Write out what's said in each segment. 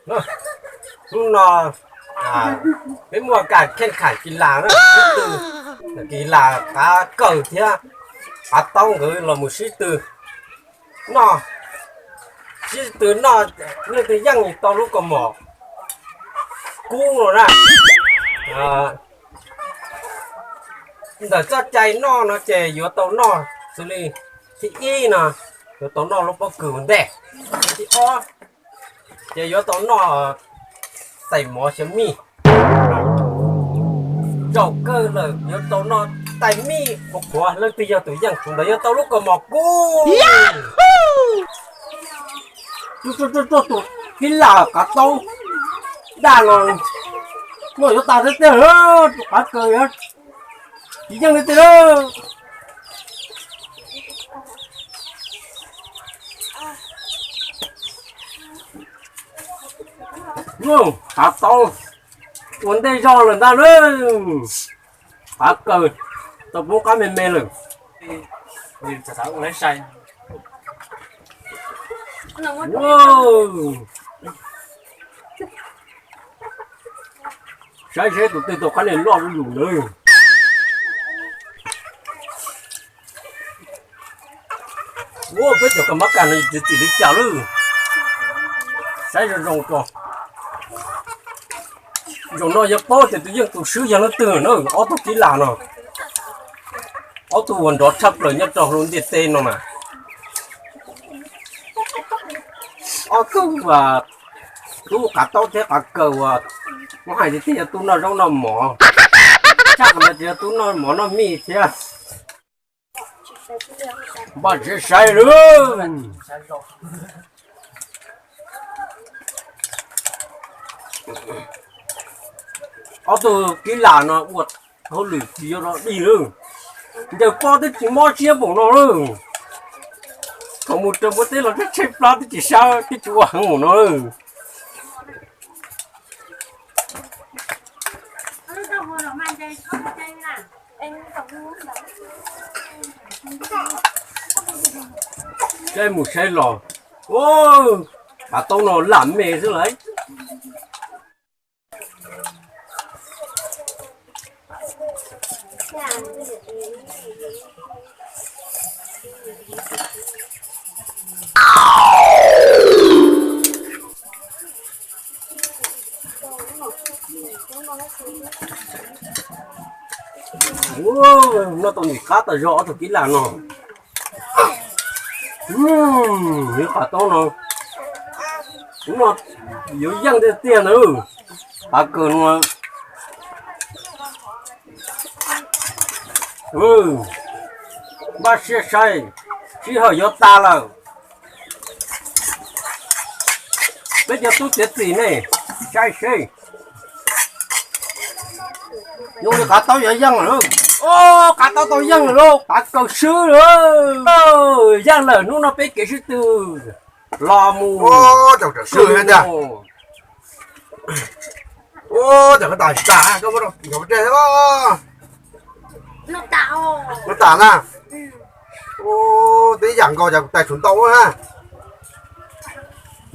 Hnub no peb muaj kam kheej kham kis las na, sib tw, kis las qav kawg thiab qav taub nkawd los mus sib tw noj, sib tw noj, leej twg yeej tau lub kaus mom kub no na. Ntawm txoj cai noj no ces yuav tau noj xws li thib ib no, yuav tau noj lub pob kws ua ntej, thib ob ces yuav tau noj tais mov xyaw mij, zaum kawg lawm yuav tau noj tais mij qhuav qhuav, leej twg yog tus yeej tus ntawd yuav tau lub kaus mom kub. Tus kib las qav taub daj los noj yuav tas tiag tiag, tus qav kawg tsis yeej li tiag. Qav taub ua ntej zog lawm ntag na, qav kawg tau poob qab me me lawm. Saib seb tus twg tau qab niag loj lub lus lawm. Ua peb cov kas mab kas no txiv txim li cas lawm. Saib zoo zoo tso. Zaum no yog paub tias tus yeej tus swb yog leej twg na, ob tug kib las no. Ob tug uas nrov tshaj plaws nyob rau hauv ntiaj teb no mas. Ob tug, tub qav taub thiab qav kaws uas muab hais tias yog tub noj zaub noj mov, tshaj qhov ntawd tsis yog tub noj mov noj mij thiab. Npaj tsev sai lawm. Ob tug kib las no ua hauj lwm tsis yog los dig lawm. Ncaws pob twb tsis mob siab npaum no lawm. Thaum mus rau npua teb los tshaib tshaib plab twb tsis sab twb tsis ua heev npaum no lawm. Saib mus saib los, qav taub no lam me xwb lawm. Noj tau nim qab tas zog ob tug kib las no. Yog qav taub no, hnub no yuav yeej tiag tiag ntawd. Qav kaws no, npaj siab saib, sij hawm yuav tas lawm. Peb cov tub txiav txim ne, saib seb zoo li qav taub yuav yeej lawm. Qav taub tau yeej lawm lauj, qav kaws swb lawm. Yeej lawm, hnub no peb kev sib tw los mus. Ua cas koj tas tsis tas, koj muab rau nrov pes tsawg os? Koj tas na. Twb yam nkaus cas kuv tais tshuav ntau na.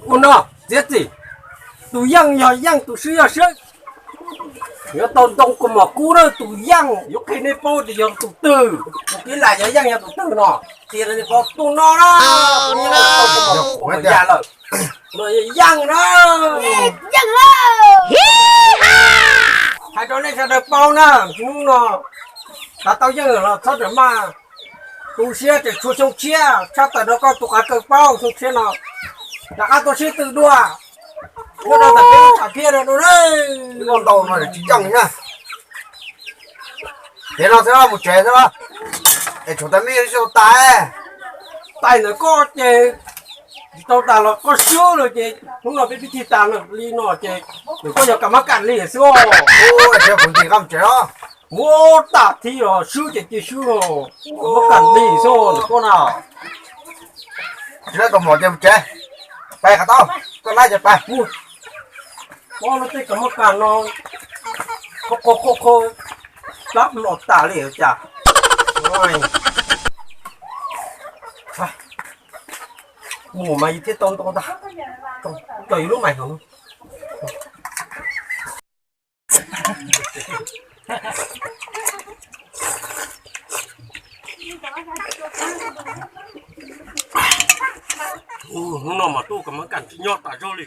Ua no, txiav txim, tus yeej yog yeej, tus swb yog swb. Yuav tau ntoo kaus mom kub na, tus yeej yuav qhia nej paub tias yog tus twg, tus kib las yog yeej yog tus twg no. Tias nej paub tus no na, tus no tau kaus mom kub ya lawm, no yog yeej na. Hais rau nej sawv daws paub na, hnub no qav taub yeej los txhob rawm maj, tu siab ces tshuav xyoo tshiab tshaj tawm rau koj tus qav kaws paub xyoo tshiab no. Rov qab tuaj sib tw dua, nyob rau ntawm peb lub tshav phiaj no dua. Ntau no tsis yeej na. Ces no xwb mus tsev xwb, es tshuav tais mij tsis tau tas. Tais ntawm koj ces tsis tau tas los koj swb lawm ces hnub no peb pib thij tas li no ces ntawm koj yog kam mab kam li xwb. Ua tsev, kuv ntim koj mus tsev os. Ua tas thij los swb ces cia swb os, kam mab kam li xwb ntawm koj na. Tsis tau kaus mom ces mus tsev. Pais qav taub, koj laib ces pais. Ua no tej kam mab kam no, qhov qhov qhov qhov plab los tas li cas. Mus mas yus thiaj tau ntau ntag. Coj yus lub mais hauv no. Hnub no mas tuaj kuv mam kam tsis nyob tas zog li.